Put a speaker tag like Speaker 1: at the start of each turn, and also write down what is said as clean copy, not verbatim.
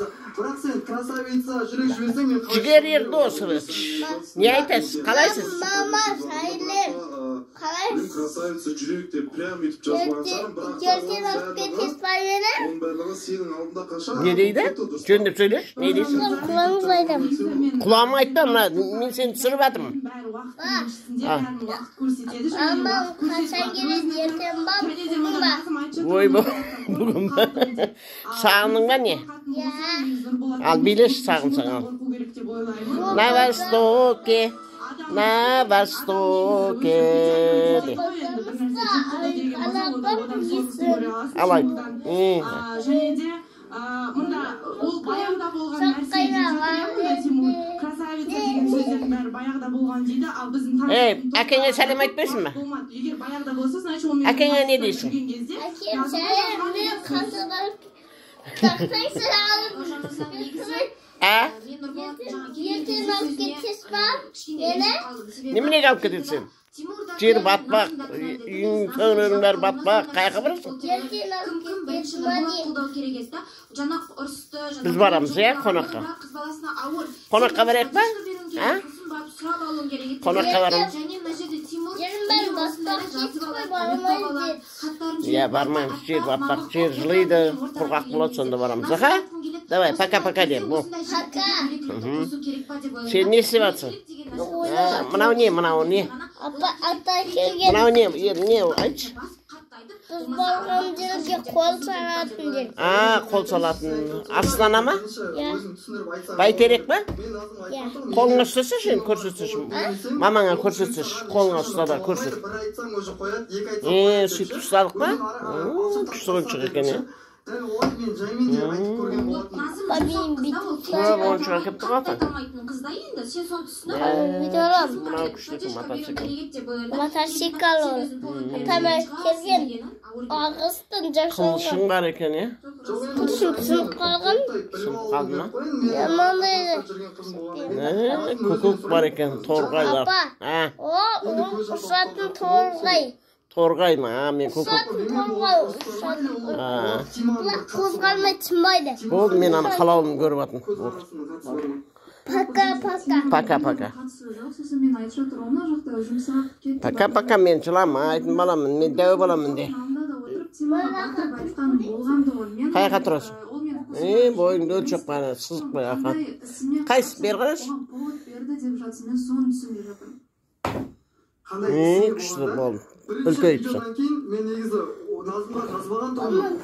Speaker 1: Бірақ сен красавица жүрек жіберсең, мен қалай.
Speaker 2: Жігер Ердосович, не айтасыз, қалайсыз?
Speaker 3: Мама, сәлем. Қалайсыз?
Speaker 1: Красавица жүрек деп прям өйтіп жазбаған шығармын, бірақ та
Speaker 3: Ертең алып кетесіз ба мені?
Speaker 1: Оның барлығы сенің алдында қашан
Speaker 2: Не дейді? Жөндеп сөйлеші, не дейсің?
Speaker 3: Құлағыңыз айтамын.
Speaker 2: Құлағыма айтпа, мына мен сені түсіріп жатырмын.
Speaker 4: Бәрі уақыттың еншісінде, бәрін уақыт көрсетеді және
Speaker 3: Мама,
Speaker 4: уақыт көрсетіп
Speaker 3: қашан келеді? Ертең ба,
Speaker 4: және де
Speaker 3: бүгін
Speaker 4: мына
Speaker 3: ба?
Speaker 4: Назым айтып жатыр,
Speaker 2: Ойбай,
Speaker 4: оның
Speaker 2: бүгін ба? Сағындың ба, не?
Speaker 3: Иә.
Speaker 2: Ал билеші, сағынсаң, ал.
Speaker 4: Қорқу керек деп ойлаймын.
Speaker 2: На востоке, на востоке де. Ал айт.
Speaker 4: Және де мында ол баяғыда болған нәрсе деп жатыр, иә, мында Тимур. Красавица деген сөздердің бәрі баяғыда болған дейді, ал біздің
Speaker 2: Ей,
Speaker 4: таныстың
Speaker 2: әкеңе сәлем айтпайсың ба?
Speaker 4: Болмады. Егер баяғыда болса, значит, ол менің
Speaker 2: Әкеңе не
Speaker 4: таныстырып
Speaker 2: дейсің?
Speaker 4: жүрген кезде
Speaker 3: Әкем,
Speaker 4: жазып
Speaker 3: сәлем,
Speaker 4: жазған
Speaker 3: мен
Speaker 4: деген сөз.
Speaker 3: қашан барып тақтайсың алып?
Speaker 2: А?
Speaker 3: Ертең алып кетесіз ба мені?
Speaker 2: Неменеге алып кетесің сен? Жер батпақ, үйің, төңірегің бәрі батпақ, қаяққа барасың?
Speaker 3: Ертең алып кетесіз ба, не?
Speaker 2: Біз барамыз, иә, қонаққа. Қонаққа барайық па? А? Қонаққа барамыз.
Speaker 3: Жерім бәрі батпақ кетті ғой, бармаймыз деді.
Speaker 2: Иә, бармаймыз, жер батпақ, жер жылиды, құрғақ болады, сонда барамыз, аха? Давай, пока, пока де. Бол.
Speaker 3: Пока.
Speaker 2: Сен не істеп жатсың? А, мынау не, мынау не?
Speaker 3: Апа, ата келген.
Speaker 2: Мынау не, не, айтшы.
Speaker 3: Біз барған жерге қол салатын жер.
Speaker 2: А, қол салатын. Астана ма?
Speaker 3: Иә.
Speaker 2: Бәйтерек па?
Speaker 3: Иә.
Speaker 2: Қолыңа ұстасайшы енді, көрсетсеші. Мамаңа көрсетсеші, қолыңа ұста да көрсет.
Speaker 1: Бір айтсаң, уже қояды, екі айтсаң,
Speaker 2: Е,
Speaker 1: қояды деп
Speaker 2: сөйтіп
Speaker 1: ше.
Speaker 2: ұстадық па?
Speaker 1: Өзім
Speaker 2: Күшті ойыншық екен, иә.
Speaker 1: Дәл олай мен жаймен де айтып көрген болатынмын.
Speaker 3: Бабин бүйтіп.
Speaker 2: Көп ойыншық әкеліпті ғой атаң.
Speaker 3: Бүйтіп аламын.
Speaker 2: Мынау күшті екен, мотоцикл.
Speaker 3: Мотоцикл ол. Атам келген. Ағыстың жасалған.
Speaker 2: Қылышың бар екен, иә?
Speaker 1: Жоқ, енді
Speaker 3: Қылышым сынып қалған.
Speaker 2: Сынып қалды ма?
Speaker 3: Иә, мынандай.
Speaker 2: Е, көкек бар екен, торғайлар.
Speaker 3: Апа.
Speaker 2: А,
Speaker 3: О, ұшатын торғай.
Speaker 2: Торғай ма? А, мен көкек.
Speaker 3: Ұшатын торғай ұшатын.
Speaker 2: А,
Speaker 3: Бұлар қозғалмай, тынбайды.
Speaker 2: Болды, мен ана қалауын көріп жатырмын.
Speaker 3: Пока, пока.
Speaker 2: Пока, пока.
Speaker 5: Қатысы жоқ, сосын мен айтып жатыр ғой, мына жақта жұмсақ кетті.
Speaker 2: Пока, пока, мен жыламайтын баламын, мен дәу баламын де.
Speaker 5: Алдында да отырып Тимурға батырып айтқан болғанды ғой мен.
Speaker 2: Қаяққа тұрасың?
Speaker 5: Ол мені
Speaker 2: Е, бойыңды өлшеп қана, сызып қой, аха.
Speaker 5: қандай ісіме
Speaker 2: Қайсысы, бері қарашы.
Speaker 5: Оған повод берді деп жатсың, мен соны түсінбей жатырмын.
Speaker 1: Қандай
Speaker 2: Е,
Speaker 1: ісіне
Speaker 2: күшті
Speaker 1: болғанда,
Speaker 2: болды.
Speaker 1: бірінші
Speaker 2: Үлкейіпсің.
Speaker 1: видеодан кейін мен негізі Назымға жазбаған тұғынмын.